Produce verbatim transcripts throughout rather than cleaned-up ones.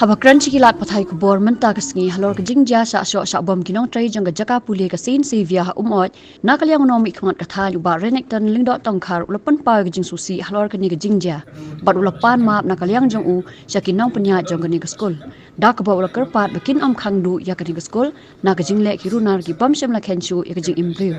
Haba kren sha ki lad pathai khubor mynta ka sngi halor ka jingjia shah shoh shah bom ki nongtrei jong ka jaka pule ka Saint Xavier ha Umoit, na ka liang u nongmihkhmat ka thaiñ u Bah Renikton Lyngdoh Tongkhar u la pynpaw ïa ka jingsngewsih halor kane ka jingjia bad u la pan map na ka liang jong u sha ki nongpynïaid jong kane ka skul, da kaba u la kyrpad ba kin ym khang duh ïa kane ka skul na ka jingleh ki runar ki bym shym la kheiñ shuh ïa ka jingim briew.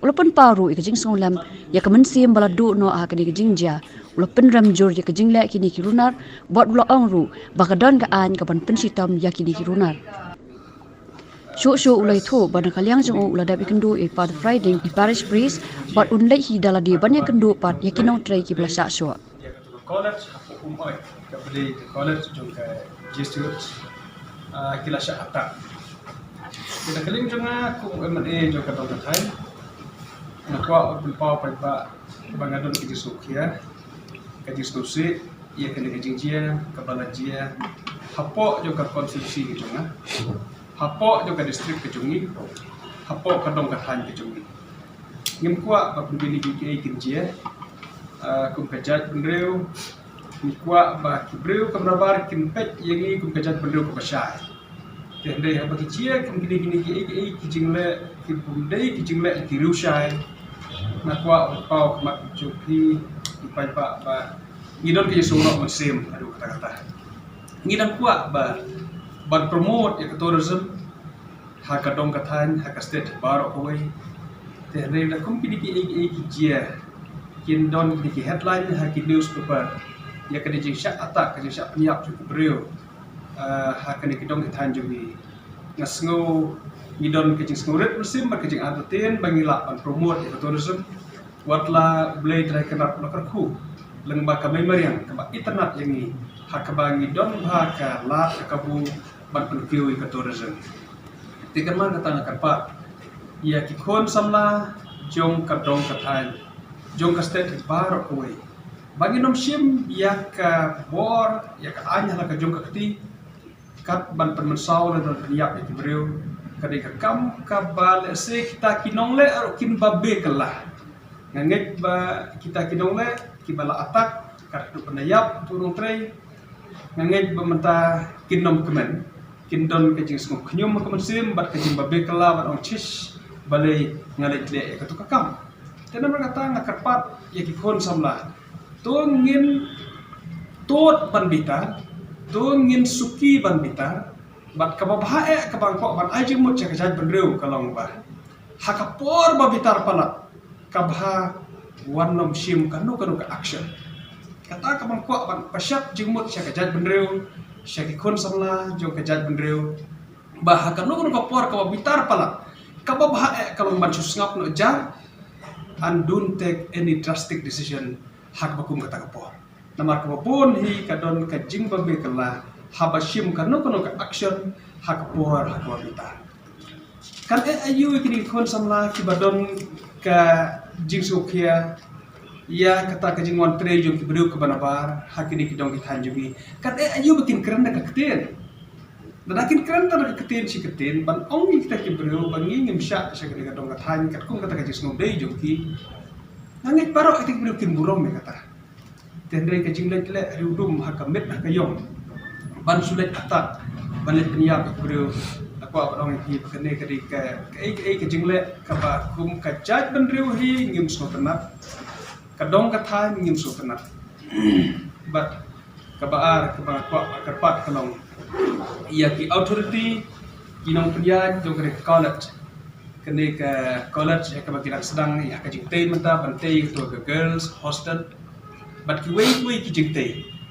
U la pynpaw ruh ïa ka jingsngewlem ïa ka mynsiem ba la duh noh ha kane ka jingjia. U la pynrem jur ïa ka jingleh kine ki runar bad u la ong ruh ba ka don ka aiñ ka ban pynshitom ïa kine ki runar. Shuh shuh u la ïathuh ba na ka liang jong u u la dep ïakynduh ïa i Father Friday, i parish priest, bad un leit hi da lade ban ïakynduh pat ïa ki nongtrei kiba la shah shoh. Ïa katu ka college hapoh Umoit, kaba dei ka college jong ka Jesuit, ah, ki la shah attack. Te na ka liang jong nga kum u M L A jong ka dong ka thaiñ, nga kwah ban pynpaw paidbah ba nga don ka jingsngewkhia, ka jingsngewsih ïa kane ka jingjia kaba la jia hapoh jong ka constituency ka jong nga, hapoh jong ka district ka jong ngi, hapoh ka dong ka thaiñ ka jong ngi. Ngim kwah ba kum kine kiei kiei kin jia, ah, kum ka jaitbynriew. Ngim kwah ba ki briew ka mrabar kin peit ïa ngi kum ka jaitbynriew kaba shai. Te hynrei haba ki jia kum kine kine kiei kiei ki jingleh, ki bym dei ki jingleh ki riewshai, nga kwah ban paw khmat jong phi ki paidbah ba ngi don ka jingsngewroh mynsiem haduh katta katta. Ngi dang kwah ba ban promote ïa ka tourism ha ka dong ka thaiñ, ha ka state baroh kawei. Te hynrei da kum kine kiei kiei ki jia, kin don kine ki headline ha ki newspaper ïa kane ka jingshah attack, ka jingshah pynïap jong ki briew, ah, ha kane ka dong ka thaiñ jong ngi. Nga sngew ngi don ka jingsngewrit mynsiem bad ka jingentertain ba ngi lah ban promote ïa ka tourism. Wat la U Blei Trai Kynrad u la kyrkhu lyngba ka mei mariang kaba itynnad ïa ngi, ha kaba ngi don bha ka lad ka kabu ban pynkiew ïa ka tourism. Te namar kata nga kyrpad ïa ki khun samla jong ka dong ka thaiñ, jong ka state baroh kawei, ba ngin ym shim ïa ka bor, ïa ka aiñ ha la ka jong ka kti, kat ban pynmynsaw lane ban pynïap ïa ki briew. Ka dei ka kam kaba lehse kita ki nongleh ruh kin babe kylla. Nga ngeit ba kita ki nongleh kiba la attack, kat haduh ban da ïap utu u nongtrei, nga ngeit ba mynta kin ym kmen, kin don ka jingsngewkhñium ha ka mynsiem bad ka jingbabe kylla ban ong, "Shish, balei nga leit leh ïa katu ka kam?" Te namar kata nga kyrpad ïa ki khun samla, to ngin tud ban bitar, to ngin suki ban bitar. Bad kaba bha eh kaba nga kwah ban ai jingmut sha ka jaitbynriew ka long ba ha ka por ba bitar palat, ka bha wan ym shim kano kano ka action. Kata kaba nga kwah ban pynshai jingmut sha ka jaitbynriew, sha ki khun samla jong ka jaitbynriew, ba ha kano kano ka por kaba bitar palat, kaba bha eh ka long ban shu sngap noh jar, and don't take any drastic decision ha kaba kum kata ka por. Namar kaba bun hi ka don ka jingbabe kylla haba shim kano kano ka action ha ka por ha kaba bitar. Kan eh aïu ïa kine ki khun samla kiba don ka jingsngewkhia ïa kata ka jingwan trei jong ki briew kaba nabar ha kine ki dong ki thaiñ jong ngi? Kan eh aïu ba kin kren da ka ktien? Lada kin kren da ka ktien shi ktien ban ong ïa kita ki briew ba ngi ngim shah sha kane ka dong ka thaiñ katkum kata ka jingsngewdei jong ki, nga ngeit baroh kita ki briew kin burom ïa kata. Te hynrei ka jingleit leh riewdum ha ka met ha ka ïong ban shu leit attack, ban leit pynïap ïa ki briew, nga kwah ban ong ïa phi ba kane ka dei ka, kaei kaei ka jingleh kaba kum ka jaitbynriew hi ngim sngewtynnat, ka dong ka thaiñ ngim sngewtynnat. Bad kaba ar kaba nga kwah ban kyrpad ka long ïa ki authority, ki nongpynïaid jong kane ka college. Kane ka college ïa kaba ki dang sdang ïa ka jingtei mynta ban tei ïa kato ka girls hostel bad kiwei kiwei ki jingtei.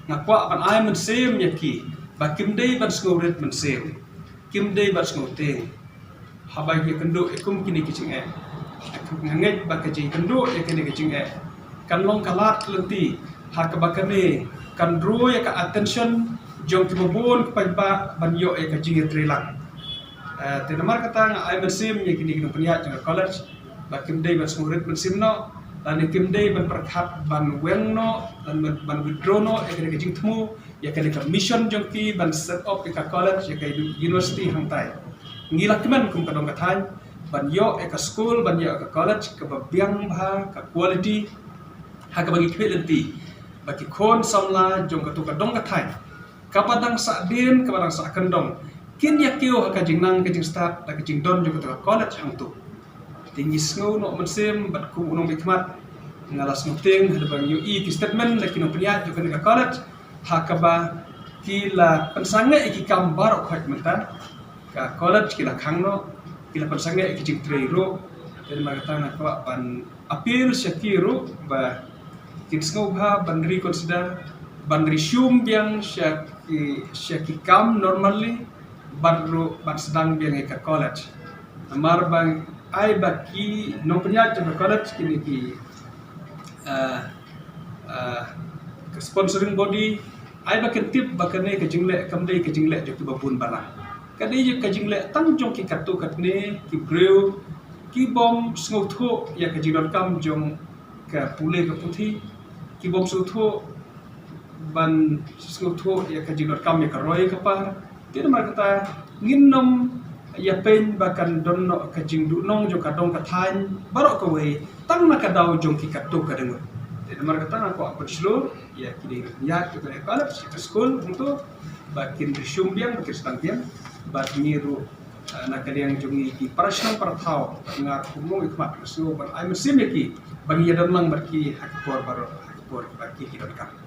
Nga kwah ban ai mynsiem ïa ki ba kim dei ban sngewrit mynsiem, kim dei ban sngewtieng haba ki ïakynduh ïa kum kine ki jingeh. Nga ngeit ba ka jingkynduh ïa kine ki jingeh kan long ka lad lynti ha kaba kane kan draw ïa ka attention jong kiba bun ki paidbah ban ïoh ïa ka jingïatreilang. Eh, te namar kata nga ai mynsiem ïa kine ki nongpynïaid jong ka college ba kim dei ban sngewrit mynsiem noh, lane kim dei ban pyrkhat ban weng noh, ban, ban, ban withdraw noh ïa kane ka jingthmu, ïa kane ka mission jong ki ban set up ïa ka college, ïa ka university hangtai. Ngi la kmen kum ka dong ka thaiñ ban ïoh ïa ka school, ban ïoh ïa ka college kaba biang bha, ka quality, ha kaba ngi khmih lynti ba ki khun samla jong katu ka dong ka thaiñ kaba dang sah dien, kaba dang sah kyndong, kin ïa kiew ha ka jingnang ka jingstad da ka jingdon jong kata ka college hangto. Te ngi sngew noh mynsiem bad kum u nongmihkhmat nga la sngewtieng haba ngi ïohi ki statement na ki nongpynïaid jong kane ka college, ha kaba ki la pynsangeh ïa ki kam baroh khoit mynta. Ka college ki la khang noh, ki la pynsangeh ïa ki jingtrei ruh. Te namar kata nga kwah ban appeal sha ki ruh ba kin sngewbha ban reconsider, ban resume biang sha ki, sha ki kam normally, bad ruh ban sdang biang ïa ka college. Namar ba ai ba ki nongpynïaid jong ka college, kine ki, ah, ah, ka sponsoring body, ai ba kin tip ba kane ka jingleh kam dei ka jingleh jong kiba bun balang. Ka dei ka jingleh tang jong ki katto katne ki briew kibym sngewthuh ïa ka jingdonkam jong ka pule ka puthi, kibym sngewthuh ban sngewthuh ïa ka jingdonkam ïa ka roi ka par. Te namar kata ngin nym ïa pyn ba kan don noh ka jingduhnong jong ka dong ka thaiñ baroh kawei tang na ka daw jong ki katto ka dang. Te namar kata nga kwah pynshlur ïa ki dei ïa ki dei college, ki skul, hangto ba kin resume biang, ba kin sdang biang, bad ngi ruh, ah, na ka liang jong ngi ki para shnong para thaw, nga ruh kum u nongmihkhmat nga sngew ban ai mynsiem ïa ki ba ngin ïa don lang bad ki ha ki por baroh, ha ki por ba ki, ki donkam.